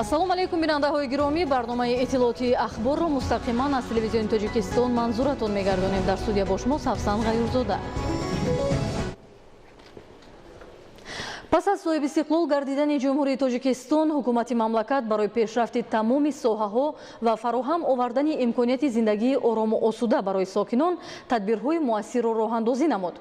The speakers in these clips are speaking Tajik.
Ассалому алайкум, бинандаҳои гиромӣ. Барномаи иттилоотии Ахборро мустақиман аз Телевизиони Тоҷикистон манзуратон мегардонем. Дар студия бо шумо Савсан Ғаюрзода. Пас аз соҳиби истиқлол гардидани Ҷумҳурии Тоҷикистон, ҳукумати мамлакат барои пешрафти тамоми соҳаҳо ва фароҳам овардани имконияти зиндагии орому осуда барои сокинон тадбирҳои муассирро роҳандозӣ намуд.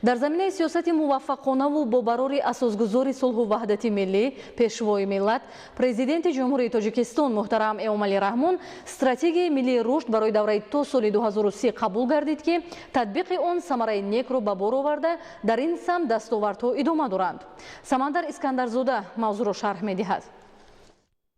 Дар заминаи сиёсати муваффақонаву бо барори асосгузори сулҳу ваҳдати миллӣ, Пешвои миллат, Президенти Ҷумҳурии Тоҷикистон муҳтарам Эмомалӣ Раҳмон, Стратегияи миллии рушд барои давраи то соли 2030 қабул гардид, ки татбиқи он самараи некро ба бор оварда, дар ин самт дастовардҳо идома доранд. Самандар Искандарзода мавзӯъро шарҳ медиҳад.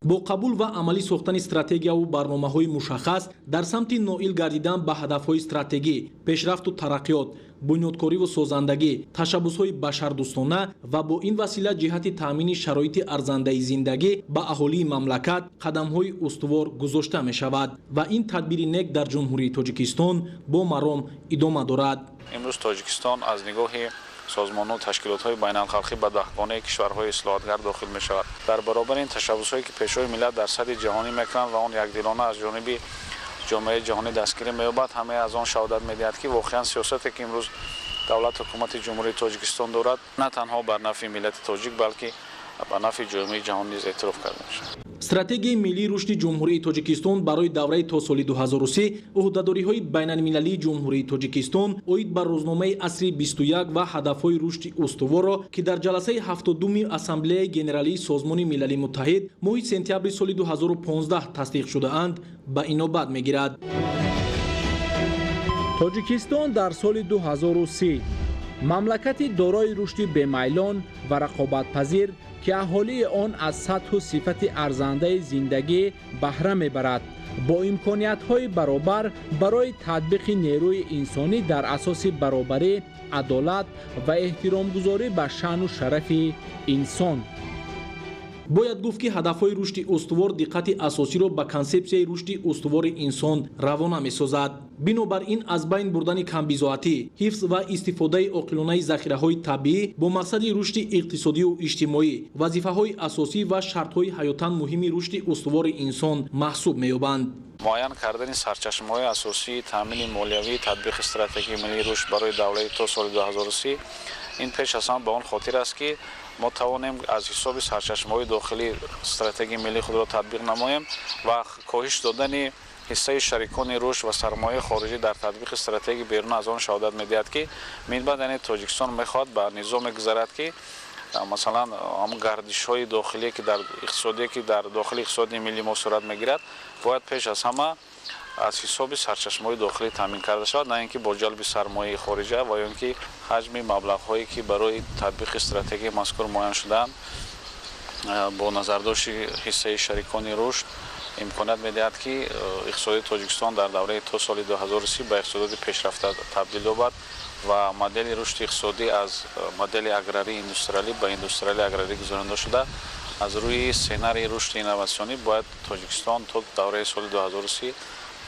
Бо қабул ва амалӣ сохтани стратегияву барномаҳои мушаххас дар самти ноил гардидан ба ҳадафҳои стратегӣ, пешрафту тараққиёт, бунёдкориву созандагӣ, ташаббусҳои башардӯстона ва бо ин васила ҷиҳати таъмини шароити арзандаи зиндагӣ ба аҳолии мамлакат қадамҳои устувор гузошта мешавад ва ин тадбири нек дар Ҷумҳурии Тоҷикистон бо маром идома дорад. Имрӯз Тоҷикистон аз нигоҳи созмонҳо, ташкилотҳои байналхалқӣ ба даҳгонаи кишварҳои ислоҳотгар дохил мешавад. Дар баробари ин, ташаббусҳое ки Пешвои миллат дар сатҳи ҷаҳонӣ мекунанд ва он якдилона аз ҷониби ҷомеаи ҷаҳонӣ дастгирӣ меёбад, ҳамаи аз он шаҳодат медиҳад, ки воқеан сиёсате ки имрӯз давлат, ҳукумати Ҷумҳурии Тоҷикистон дорад, на танҳо бар нафъи миллати тоҷик, балки ба нафъи ҷомеаи ҷаҳон низ эътироф карда мешавад. Стратегияи миллии рушди Ҷумҳурии Тоҷикистон барои давраи то соли 2030, ӯҳдадориҳои байналмилалии Ҷумҳурии Тоҷикистон оид ба рӯзномаи асри 21 ва ҳадафҳои рушди устуворро, ки дар ҷаласаи 72-ми Ассамблеяи Генералии Созмони Милали Муттаҳид моҳи сентябри соли 2015 тасдиқ шудаанд, ба инобат мегирад. Тоҷикистон дар соли 2030 мамлакати дорои рушди бемайлон ва рақобатпазир, ки аҳолии он аз сатҳу сифати арзандаи зиндагӣ баҳра мебарад, бо имкониятҳои баробар барои татбиқи нерӯи инсонӣ дар асоси баробарӣ, адолат ва эҳтиромгузорӣ ба шаъну шарафи инсон. Бояд гуфт, ки ҳадафҳои рушди устувор диққати асосиро ба консепсияи рушди устувори инсон равона месозад. Бинобар ин, аз байн бурдани камбизоатӣ, ҳифз ва истифодаи оқилонаи захираҳои табиӣ бо мақсади рушди иқтисодию иҷтимоӣ вазифаҳои асосӣ ва шартҳои ҳаётан муҳими рушди устувори инсон маҳсуб меёбанд. Муайян кардани сарчашмаҳои асосии таъмини молиявии татбиқи Стратегияи миллии рушд барои давраи то соли 2030, ин пеш аз ҳама ба он хотир аст, ки мо тавонем аз ҳисоби сарчашмаҳои дохилӣ Стратегияи миллии худро татбиқ намоем ва коҳиш додани ҳиссаи шарикони рушд ва сармояи хориҷӣ дар татбиқи стратегия берун аз он шаҳодат медиҳад, ки минбаъд, яъне, Тоҷикистон мехоҳад ба низоме гузарад, ки масалан ҳамн гардишҳои дохилие ки дар иқтисодие, ки дар дохили иқтисоди миллии мо сурат мегирад, бояд пеш аз ҳама аз ҳисоби сарчашмаҳои дохилӣ таъмин карда шавад, на ин ки бо ҷалби сармояи хориҷа ва ё ин ки ҳаҷми маблағҳое, ки барои татбиқи стратегияи мазкур муайян шудаанд, бо назардошти ҳиссаи шарикони рушд имконият медиҳад, ки иқтисодиёти Тоҷикистон дар давраи то соли 2030 ба иқтисодиёти пешрафта табдил ёбад ва модели рушди иқтисодӣ аз модели аграрии индустриалӣ ба индустриали аграрӣ гузаронида шуда, аз рӯи сценарии рушди инноватсионӣ бояд Тоҷикистон то давраи соли 2030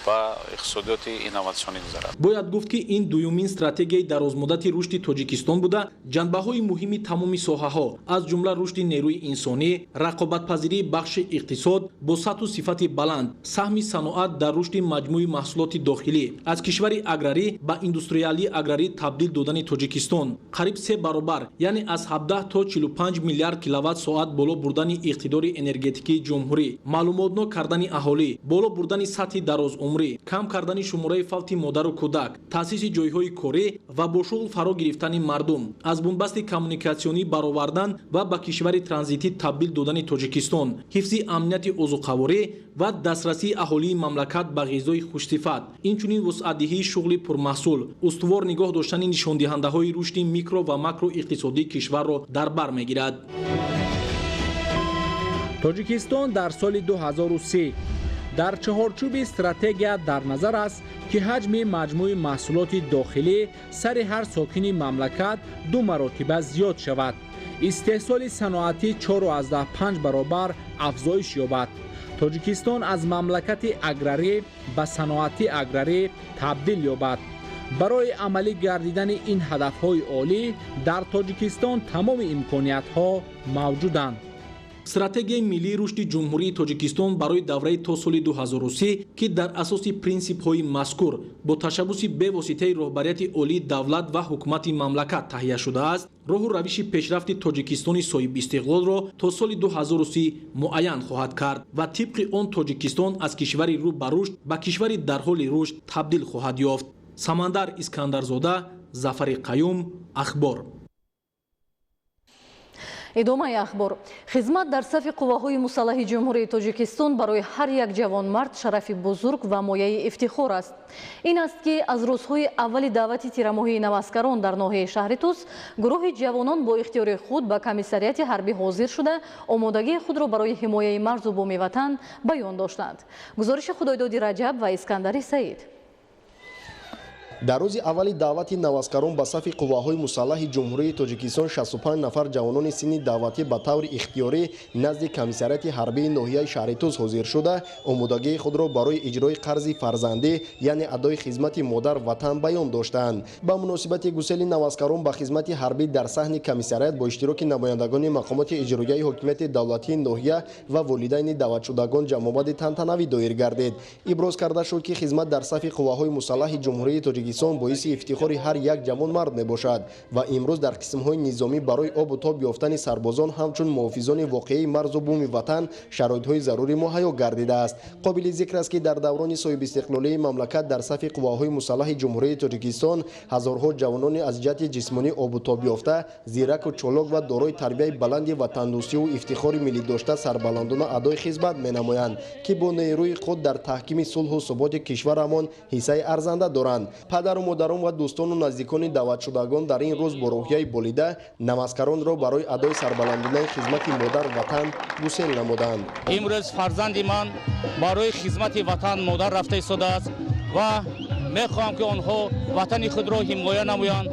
ба иқтисодиёти инноватсионӣ гузарад. Бояд гуфт, ки ин дуюмин стратегияи дарозмуддати рушди Тоҷикистон буда, ҷанбаҳои муҳими тамоми соҳаҳо, аз ҷумла рушди нерӯи инсонӣ, рақобатпазирии бахши иқтисод бо сатҳу сифати баланд, саҳми саноат дар рушди маҷмӯи маҳсулоти дохилӣ, аз кишвари аграрӣ ба индустриалии аграрӣ табдил додани Тоҷикистон, қариб се баробар, яъне аз 17 то 45 миллиард киловатт соат боло бурдани иқтидори энергетикии ҷумҳурӣ, маълумотнок кардани аҳолӣ, боло бурдани сатҳи дарозумрӣ, кам кардани шумораи фавти модару кӯдак, таъсиси ҷойҳои корӣ ва бо шуғл фаро гирифтани мардум, аз бунбасти коммуникатсионӣ баровардан ва ба кишвари транзитӣ табдил додани Тоҷикистон, ҳифзи амнияти озуқаворӣ ва дастрасии аҳолии мамлакат ба ғизои хушсифат, инчунин вусъатдиҳии шуғли пурмаҳсул, устувор нигоҳ доштани нишондиҳандаҳои рушди микро ва макроиқтисодии кишварро дар бар мегирад. Тоҷикистон дар соли 2030. Дар чаҳорчӯби стратегия дар назар аст, ки ҳаҷми маҷмӯи маҳсулоти дохилӣ сари ҳар сокини мамлакат ду маротиба зиёд шавад, истеҳсоли саноатӣ 4,5 баробар афзоиш ёбад, Тоҷикистон аз мамлакати аграрӣ ба саноатӣ аграрӣ табдил ёбад. Барои амалӣ гардидани ин ҳадафҳои олӣ дар Тоҷикистон тамоми имкониятҳо мавҷуданд. Стратегияи миллии рушди Ҷумҳурии Тоҷикистон барои давраи то соли 2030, ки дар асоси принсипҳои мазкур бо ташаббуси бевоситаи роҳбарияти олии давлат ва ҳукумати мамлакат таҳия шудааст, роҳу равиши пешрафти Тоҷикистони соҳибистиқлолро то соли 2030 муайян хоҳад кард ва тибқи он Тоҷикистон аз кишвари рӯ ба рушд ба кишвари дар ҳоли рушд табдил хоҳад ёфт. Самандар Искандарзода, Зафари Қаюм, Ахбор. Идомаи ахбор. Хизмат дар сафи қувваҳои мусаллаҳи Ҷумҳурии Тоҷикистон барои ҳар як ҷавонмард шарафи бузург ва мояи ифтихор аст. Ин аст, ки аз рӯзҳои аввали даъвати тирамоҳии наваскарон дар ноҳияи шаҳри Тус гурӯҳи ҷавонон бо ихтиёри худ ба комиссариати ҳарбӣ ҳозир шуда, омодагии худро барои ҳимояи марзу буми ватан баён доштанд. Гузориши Худойдоди Раҷаб ва Искандари Саид. Дар рӯзи аввали даъвати наваскарон ба сафи қувваҳои мусаллаҳи Ҷумҳурии Тоҷикистон 65 нафар ҷавонони синни даъватӣ ба таври ихтиёрӣ назди комиссариати ҳарбии ноҳияи шаҳри Тус ҳозир шуда, омодагии худро барои иҷрои қарзи фарзандӣ, яъне адои хизмати модар ватан баён доштанд. Ба муносибати гусели наваскарон ба хизмати ҳарбӣ дар саҳни комиссариат бо иштироки намояндагони мақомоти иҷроияи ҳокимияти давлатии ноҳия ва волидайни даъватшудагон ҷамъомади тантанавӣ доир гардид. Иброз карда шуд, ки хизмат дар сафи қувваҳои мусаллаҳи Ҷумҳурии Тоҷикистон боиси ифтихори ҳар як ҷавонмард мебошад ва имрӯз дар қисмҳои низомӣ барои обу тоб ёфтани сарбозон ҳамчун муҳофизони воқеии марзу буми ватан шароитҳои зарурӣ муҳайё гардидааст. Қобили зикр аст, ки дар даврони соҳибистиқлолии мамлакат дар сафи қувваҳои мусаллаҳи Ҷумҳурии Тоҷикистон ҳазорҳо ҷавонони аз ҷиҳати ҷисмонӣ обу тоб ёфта, зираку чолок ва дорои тарбияи баланди ватандӯстиву ифтихори миллӣ дошта сарбаландона адои хизмат менамоянд, ки бо нерӯи худ дар таҳкими сулҳу суботи кишварамон ҳиссаи арзанда доранд. Падару модарон ва дӯстону наздикони даъватшудагон дар ин рӯз бо рӯҳияи болида наваскаронро барои адои сарбаландонаи хизмати модар ватан гусел намуданд. Имрӯз фарзанди ман барои хизмати ватан модар рафта истодааст ва мехоҳам, ки онҳо ватани худро ҳимоя намоянд,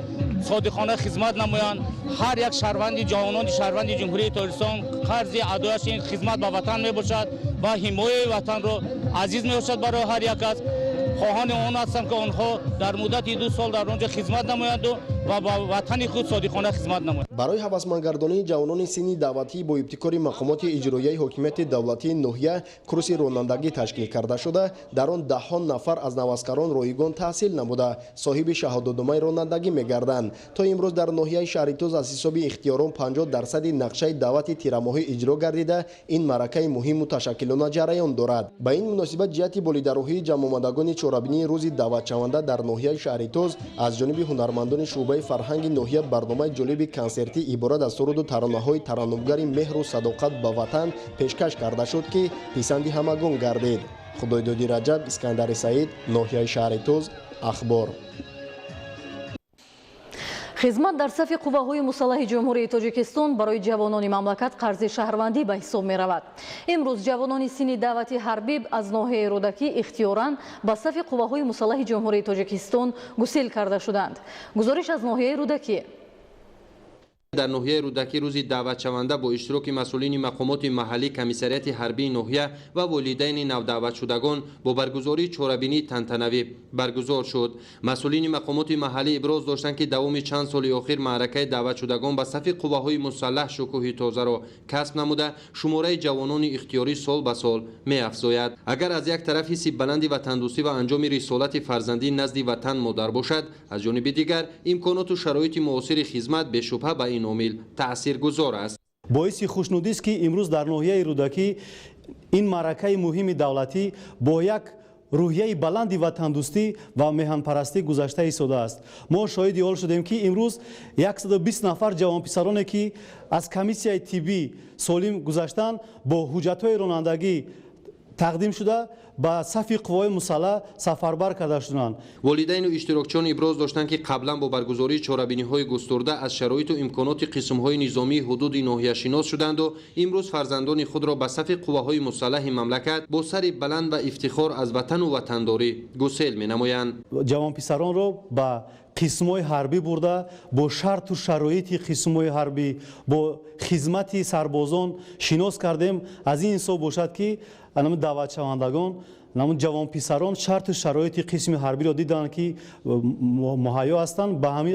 содиқона хизмат намоянд. Ҳар як шаҳрванди ҷавонони шаҳрванди Ҷумҳурии Тоҷикистон қарзи адояш ин хизмат ба ватан мебошад ва ҳимояи ватанро азиз мебошад барои ҳар як кас. Хоҳони он ҳастам, ки онҳо дар муддати 2 сол дар он ҷо хизмат намоянд ва ба ватани худ содиқона хизмат намоянд. Барои ҳавасмандгардонии ҷавонони синни даъватӣ бо ибтикори мақомоти иҷроияи ҳокимияти давлатии ноҳия курси ронандагӣ ташкил карда шуда, дар он даҳон нафар аз наваскарон ройгон таҳсил намуда, соҳиби шаҳодатномаи ронандагӣ мегарданд. То имрӯз дар ноҳияи шаҳри Тус аз ҳисоби ихтиёрон 50% нақшаи даъвати тирамоҳӣ иҷро гардида, ин маъракаи муҳиму ташаккилона ҷараён дорад. Ба ин муносибат ҷиҳати болидарӯҳии ҷамъомадагони чорабинии рӯзи даъватшаванда дар ноҳияи шаҳри Тус аз ҷониби ҳунармандони шӯъбаи фарҳанги ноҳия барномаи ҷолиби консертӣ иборат аз суруду таронаҳои тараннумгари меҳру садоқат ба ватан пешкаш карда шуд, ки писанди ҳамагон гардид. Худойдоди Раҷаб, Искандари Саид, ноҳияи шаҳри Тус, Ахбор. Хизмат дар сафи қувваҳои мусаллаҳи Ҷумҳурии Тоҷикистон барои ҷавонони мамлакат қарзи шаҳрвандӣ ба ҳисоб меравад. Имрӯз ҷавонони синни даъвати ҳарбӣ аз ноҳияи Рӯдакӣ ихтиёран ба сафи қувваҳои мусаллаҳи Ҷумҳурии Тоҷикистон гусел карда шуданд. Гузориш аз ноҳияи Рӯдакӣ. Дар ноҳияи Рӯдакӣ рӯзи даъватшаванда бо иштироки масъулини мақомоти маҳаллӣ, комиссариати ҳарбии ноҳия ва волидайни навдаъватшудагон бо баргузории чорабинии тантанавӣ баргузор шуд. Масъулини мақомоти маҳаллӣ иброз доштанд, ки давоми чанд соли охир маъракаи даъватшудагон ба сафи қувваҳои мусаллаҳ шукӯҳи тозаро касб намуда, шумораи ҷавонони ихтиёрӣ сол ба сол меафзояд. Агар аз як тараф ҳисси баланди ватандӯстӣ ва анҷоми рисолати фарзандӣ назди ватан модар бошад, аз ҷониби дигар имконоту шароити муосири хизмат бешубҳа ба ин омил таъсиргузор аст. Боиси хушнудист, ки имрӯз дар ноҳияи Рӯдакӣ ин маъракаи муҳими давлатӣ бо як рӯҳияи баланди ватандӯстӣ ва меҳанпарастӣ гузашта истодааст. Мо шоҳиди ҳол шудем, ки имрӯз 120 нафар ҷавонписароне, ки аз комиссияи тиббӣ солим гузаштанд, бо ҳуҷҷатҳои ронандагӣ тақдим шуда ба сафи қувваҳои мусаллаҳ сафарбар карда шуданд. Волидайну иштирокчиён иброз доштанд, ки қаблан бо баргузории чорабиниҳои густурда аз шароиту имконоти қисмҳои низомии ҳудуди ноҳияшинос шуданду имрӯз фарзандони худро ба сафи қувваҳои мусаллаҳи мамлакат бо сари баланд ва ифтихор аз ватану ватандорӣ гусел менамоянд. Ҷавонписаронро ба қисмҳои ҳарбӣ бурда, бо шарту шароити қисмҳои ҳарбӣ, бо хизмати сарбозон шинос кардем. Аз ин ҳисоб бошад, ки даъватшавандагон Ҷавонписарон шарту шароити қисми ҳарбиро диданд, ки муҳайё ҳастанд.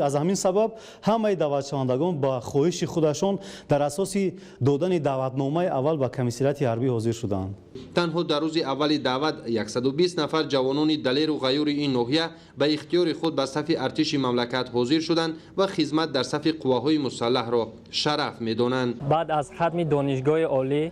Аз ҳамин сабаб ҳамаи даъватшавандагон ба хоҳиши худашон дар асоси додани даъватномаи аввал ба комиссариати ҳарбӣ ҳозир шуданд. Танҳо дар рӯзи аввали даъват 120 нафар ҷавонони далеру ғайюри ин ноҳия ба ихтиёри худ ба сафи артиши мамлакат ҳозир шуданд ва хизмат дар сафи қувваҳои мусаллаҳро шараф медонанд. Баъд аз хатми донишгоҳи олӣ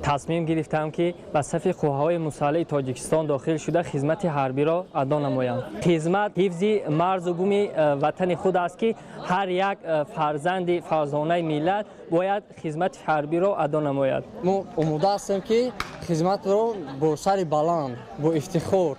тасмим гирифтам, ки ба сафи қувваҳои мусаллаҳи Тоҷикистон дохил шуда хизмати ҳарбиро адо намоям. Хизмат ҳифзи марзу буми ватани худ аст, ки ҳар як фарзанди фарзонаи миллат бояд хизмати ҳарбиро адо намояд. Мо омода ҳастем, ки хизматро бо сари баланд, бо ифтихор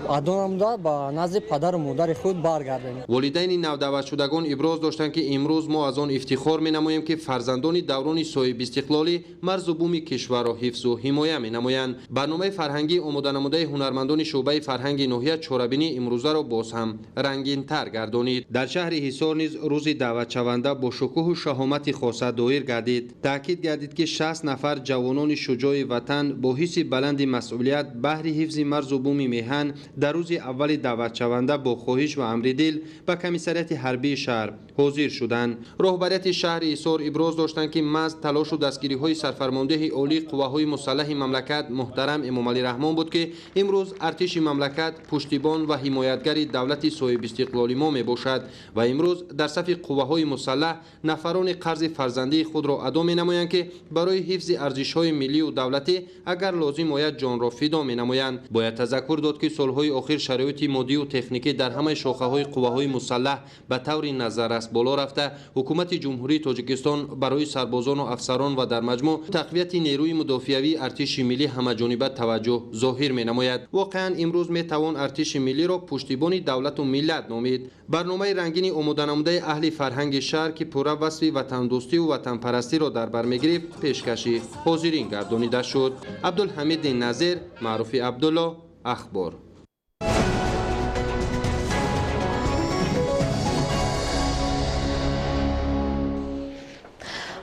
адо намуда ба назди падару модари худ баргардем. Волидайни навдаъватшудагон иброз доштанд, ки имрӯз мо аз он ифтихор менамоем, ки фарзандони даврони соҳибистиқлолӣ марзу буми кишварро ҳифзу ҳимоя менамоянд. Барномаи фарҳангӣ омоданамудаи ҳунармандони шӯъбаи фарҳанги ноҳия чорабинии имрӯзаро боз ҳам рангинтар гардонид. Дар шаҳри Ҳисор низ рӯзи даъватшаванда бо шукӯҳу шаҳомати хоса доир гардид. Таъкид гардид, ки 60 нафар ҷавонони шуҷои ватан бо ҳисси баланди масъулият баҳри ҳифзи марзу буми меҳан дар рӯзи аввали даъватшаванда бо хоҳиш ва амри дил ба комиссариати ҳарбии шаҳр ҳозир шуданд. Роҳбарияти шаҳри Ҳисор иброз доштанд, ки маҳз талошу дастгириҳои сарфармондеҳи олии қувваҳои мусаллаҳи мамлакат муҳтарам Эмомалӣ Раҳмон буд, ки имрӯз артиши мамлакат пуштибон ва ҳимоятгари давлати соҳибистиқлоли мо мебошад ва имрӯз дар сафи қувваҳои мусаллаҳ нафарони қарзи фарзандии худро адо менамоянд, ки барои ҳифзи арзишҳои миллию давлатӣ агар лозим ояд ҷонро фидо менамоянд. Бояд тазаккур дод, ки солҳои охир шароити моддию техникӣ дар ҳамаи шохаҳои қувваҳои мусаллаҳ ба таври назаррас боло рафта, ҳукумати Ҷумҳурии Тоҷикистон барои сарбозону афсарон ва дар маҷмӯъ тақвияти нерӯи мудофиавии артиши миллӣ ҳамаҷониба таваҷҷӯҳ зоҳир менамояд. Воқеан имрӯз метавон артиши миллиро пуштибони давлату миллат номид. Барномаи рангини омоданамудаи аҳли фарҳанги шаҳр, ки пурра васфи ватандӯстиву ватанпарастиро дар бар мегирифт, пешкаши ҳозирин гардонида шуд. Абдулҳамиди Назир, Маъруфи Абдулло, Ахбор.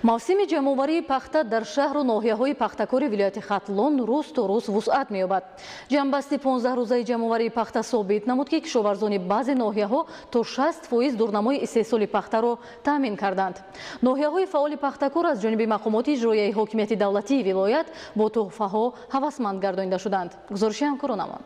Мавсими ҷамъоварии пахта дар шаҳру ноҳияҳои пахтакори вилояти Хатлон рӯз то рӯз вусъат меёбад. Ҷамъбасти 15-рӯзаи ҷамъоварии пахта собит намуд, ки кишоварзони баъзе ноҳияҳо то 60% дурнамои истеҳсоли пахтаро таъмин карданд. Ноҳияҳои фаъоли пахтакор аз ҷониби мақомоти иҷроияи ҳокимияти давлатии вилоят бо туҳфаҳо ҳавасманд гардонида шуданд. Гузориши ҳамкоронамон.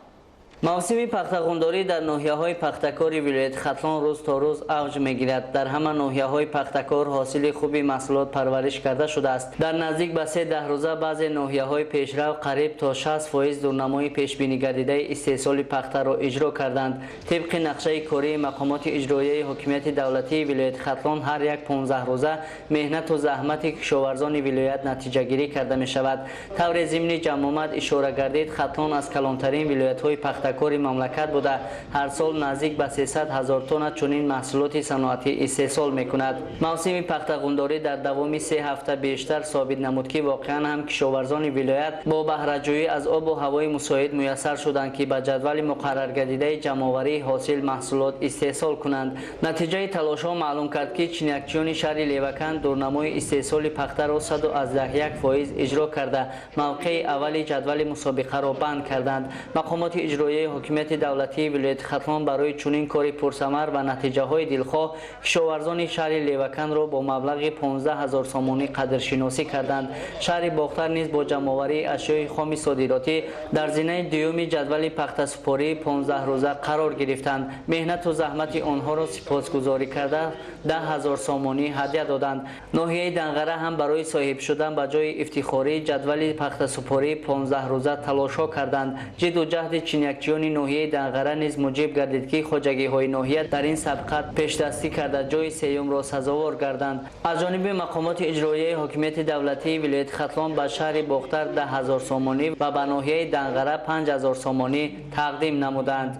Мавсими пахтағундорӣ дар ноҳияҳои пахтакори вилояти Хатлон рӯз то рӯз авҷ мегирад. Дар ҳама ноҳияҳои пахтакор ҳосили хуби маҳсулот парвариш карда шудааст. Дар наздик ба 3 рӯза баъзе ноҳияҳои пешрав қариб то 60% дурнамои пешбинигардидаи истеҳсоли пахтаро иҷро карданд. Тибқи нақшаи кории мақомоти иҷроияи ҳокимияти давлатии вилояти Хатлон ҳар як 15 рӯза меҳнату заҳмати кишоварзони вилоят натиҷагирӣ карда мешавад. Тавре зимни ҷамъомад ишора гардид, Хатлон аз калонтарин вилоятҳои пахтакори мамлакат буда, ҳар сол наздик ба 300 000 тонна чунин маҳсулоти саноатӣ истеҳсол мекунад. Мавсими пахтағундорӣ дар давоми 3 ҳафта бештар собит намуд, ки воқеан ҳам кишоварзони вилоят бо баҳраҷӯӣ аз обу ҳавои мусоид муяссар шуданд, ки ба ҷадвали муқарраргардидаи ҷамъоварии ҳосил маҳсулот истеҳсол кунанд. Натиҷаи талошҳо маълум кард, ки чинакчиёни шаҳри Леваканд дурнамои истеҳсоли пахтаро 101% иҷро карда, мавқеи аввали ҷадвали мусобиқаро банд карданд. Мақомоти иҷроияи ҳокимияти давлатии вилояти Хатлон барои чунин кори пурсамар ва натиҷаҳои дилхоҳ кишоварзони шаҳри Леваканро бо маблағи 15 000 сомонӣ қадршиносӣ карданд. Шаҳри Бохтар низ бо ҷамъоварии ашёи хоми содиротӣ дар зинаи дуюми ҷадвали пахтасупории 15 рӯза қарор гирифтанд. Меҳнату заҳмати онҳоро сипосгузорӣ карда 10 000 сомонӣ ҳадя доданд. Ноҳияи Данғара ҳам барои соҳиб шудан ба ҷои ифтихории ҷадвали пахтасупории 15 рӯза талошҳо карданд. Ҷидду ҷаҳди чинакчиёни ноҳияи Данғара низ муҷиб гардид, ки хоҷагиҳои ноҳия дар ин сабқат пешдастӣ карда ҷои сеюмро сазовор гарданд. Аз ҷониби мақомоти иҷроияи ҳокимияти давлатии вилояти Хатлон ба шаҳри Бохтар 10 000 сомонӣ ва ба ноҳияи Данғара 5 000 сомонӣ тақдим намуданд.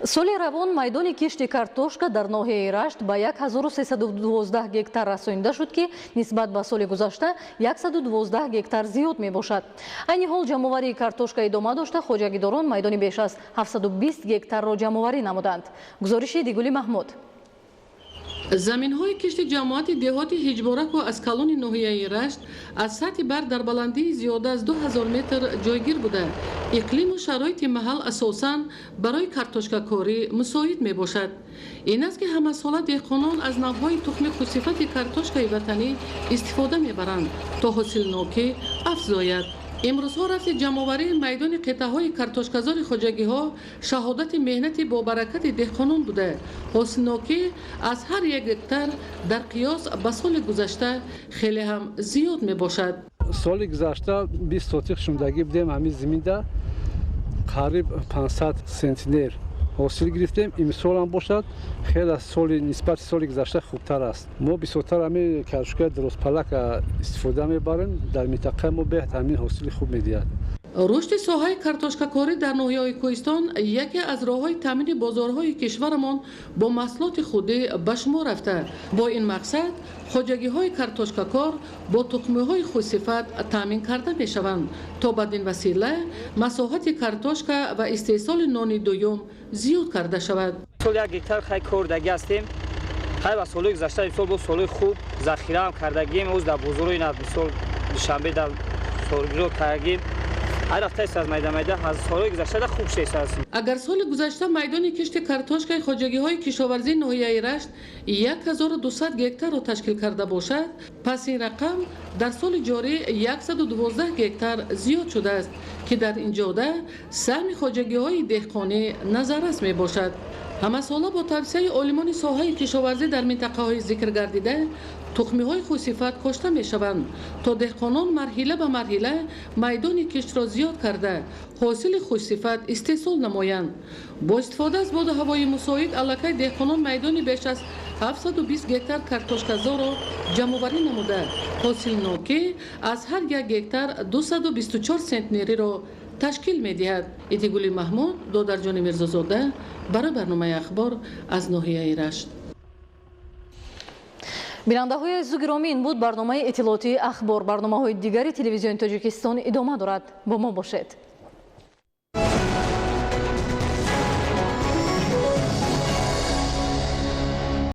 Соли равон майдони кишти картошка дар ноҳияи Рашт ба 1312 гектар расонида шуд, ки нисбат ба соли гузашта 112 гектар зиёд мебошад. Айни ҳол ҷамъоварии картошка идома дошта, хоҷагидорон майдони беш аз 720 гектарро ҷамъоварӣ намуданд. Гузориши Дигули Маҳмуд. Заминҳои кишти ҷамоати деҳоти Ҳиҷбораку аз калони ноҳияи Рашт аз сатҳи баҳр дар баландии зиёда аз 2000 метр ҷойгир буда, иқлиму шароити маҳал асосан барои картошкакорӣ мусоид мебошад. Ин аст, ки ҳамасола деҳқонон аз навъҳои тухми хусифати картошкаи ватанӣ истифода мебаранд, то ҳосилнокӣ афзояд. Имрӯзҳо рафти ҷамъоварии майдони қитъаҳои картошказори хоҷагиҳо шаҳодати меҳнати бобаракати деҳқонон буда, ҳосилнокӣ аз ҳар як гектар дар қиёс ба соли гузашта хеле ҳам зиёд мебошад. Соли гузашта 20 сотих шумдагӣ будем, ҳамин зиминда қариб 500 сентнер ҳосил гирифтем. Имсолам бошад, хеле соли нисбати соли гузашта хубтар аст. Мо бисёртар ҳамин картошкаи дурустпалака истифода мебарем. Дар минтақаи мо беҳад ҳамин ҳосили хуб медиҳад. Рушди соҳаи картошкакорӣ дар ноҳияҳои Кӯҳистон яке аз роҳҳои таъмини бозорҳои кишварамон бо маҳсулоти худӣ ба шумор рафта, бо ин мақсад хоҷагиҳои картошкакор бо тухмиҳои хушсифат таъмин карда мешаванд, то бадин васила масоҳати картошка ва истеҳсоли нони дуюм зиёд карда шавад. Сол як гектар хай кордагӣ ҳастем. Хай ба солҳои гузашта имсол бо солҳои хуб захираам кардагием. Оз дар бозорҳои на мисол Душанбе дар соргиро кардагием. Агар соли гузашта майдони кишти картошкаи хоҷагиҳои кишоварзии ноҳияи Рашт 1200 гектарро ташкил карда бошад, пас ин рақам дар соли ҷорӣ 112 гектар зиёд шудааст, ки дар ин ҷода саҳми хоҷагиҳои деҳқонӣ назаррас мебошад. Ҳамасола бо тавсияи олимони соҳаи кишоварзӣ дар минтақаҳои зикргардида тухмиҳои хусифат кошта мешаванд, то деҳқонон марҳила ба марҳила майдони киштро зиёд карда, ҳосили хушсифат истеҳсол намоянд. Бо истифода аз боду ҳавои мусоид аллакай деҳқонон майдони беш аз 720 гектар картошказорро ҷамъоварӣ намуда, ҳосилнокӣ аз ҳар як гектар 224 сентнериро ташкил медиҳад. Идигули Маҳмуд, Додарҷони Мирзозода барои барномаи Ахбор аз ноҳияи Рашт. Бинандаҳои азизу гиромӣ, ин буд барномаи иттилоотии Ахбор. Барномаҳои дигари телевизиони Тоҷикистон идома дорад. Бо мо бошед.